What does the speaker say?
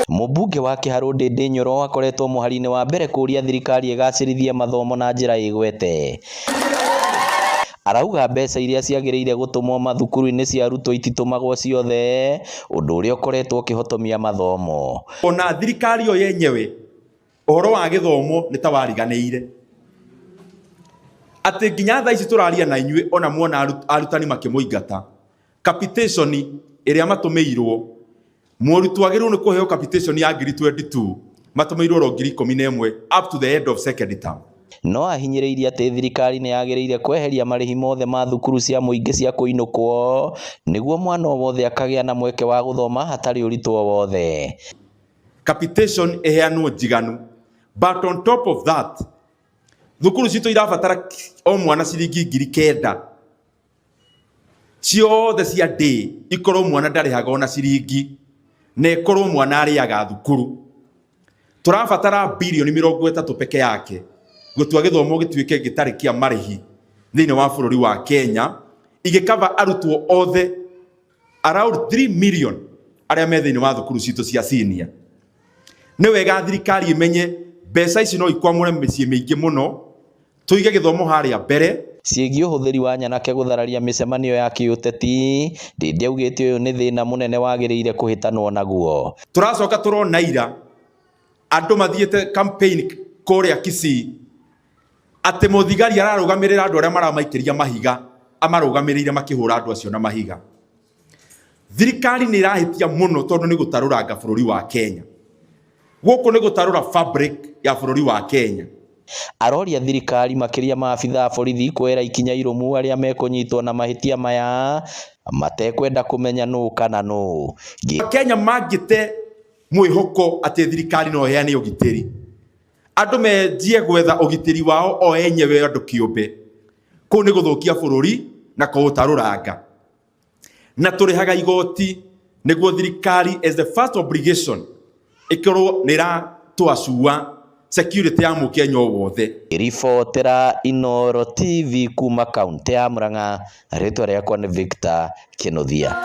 Mũmbunge wa Kĩharũ Ndĩndĩ Nyoro akoretwo mũhari-inĩ wa mbere kũũria thirikari ĩgacĩrithie mathomo na njĩra ĩgwete. Arauga mbeca iria ciagĩrĩire gũtũmwo mathukuru-inĩ cia arutwo ititũmagwo ciothe, ũndũ ũrĩa ũkoretwo ũkĩhotomia mathomo. Ona thirikari yo yenyewe ũhoro wa gĩthomo nĩ ta wariganĩire atĩ nginya thaa ici tũraria na inyuĩ, ona muona arutani makĩmũingata, capitation ĩrĩa matũmĩirwo, mũrutwo agĩrĩirwo nĩ kũheo capitation ya ngiri 22, matũmĩirwo oro ngiri 11 up to the end of second term. No ahinyĩrĩirie atĩ thirikari nĩ yagĩrĩire kweheria marĩhi mothe ma thukuru cia mũingĩ cia kũinũkwo nĩguo mwana o wothe akagĩa na mweke wa gũthoma hatarĩ ũritũ o wothe. Capitation ĩheanwo njiganu, but on top of that, thukuru citũ irabatara o mwana ciringi 9,000 ciothe cia day, ikorwo mwana ndarĩhaga ona ciringi na ĩkorwo mwana arĩaga thukuru. Tũrabatara birioni 30 peke yake gũtua gĩthomo gĩtuĩke gĩtarĩ kĩa marĩhi thĩinĩ wa bũrũri wa Kenya, igĩkaba arutwo othe around 3 million arĩa me thĩinĩ wa thukuru citũ cia senior. Nĩ wega thirikari ĩmenye mbeca ici no ikwamũre mĩciĩ mĩingĩ mũno, tũige gĩthomo harĩa mbere. Ciĩgiĩ ũhũthĩri wa nyanake gũthararia mĩcemanio ya kĩũteti, Ndĩndĩ augĩte ũyũ nĩ thĩna mũnene wagĩrĩire kũhĩtanwo naguo. Tũracoka tũrona ira andũ mathiĩte campaign kũrĩa Kisii, atĩ mũthigari ararũgamĩrĩra andũ arĩa maramaikĩria mahiga, amarũgamĩrĩire makĩhũra andũ acio na mahiga. Thirikari nĩ ĩrahĩtia mũno, tondũ nĩ gũtarũranga bũrũri wa Kenya. Gũkũ nĩ gũtarũra fabric ya bũrũri wa Kenya. Aroria thirikari, makĩria maabitha a borithi, kuoera ikinya irũmu arĩa mekũnyitwo na mahĩtia maya matekwenda kũmenya nũ kana nũ. Kenya mangĩte mwĩhoko atĩ thirikari no ĩheane ũgitĩri, andũ menjie gwetha ũgitĩri wao o enyewe, andũ kĩũmbe, kũu nĩ gũthũkia bũrũri na kũũtarũranga. Na tũrĩhaga igoti nĩguo thirikari as the first obligation ĩkorwo nĩ ĩratwacua security ya mũkenya o wothe. Ribotera Inooro TV kuma kaunti ya Murang'a, rĩtwa rĩakwa nĩ Victor Kinuthia.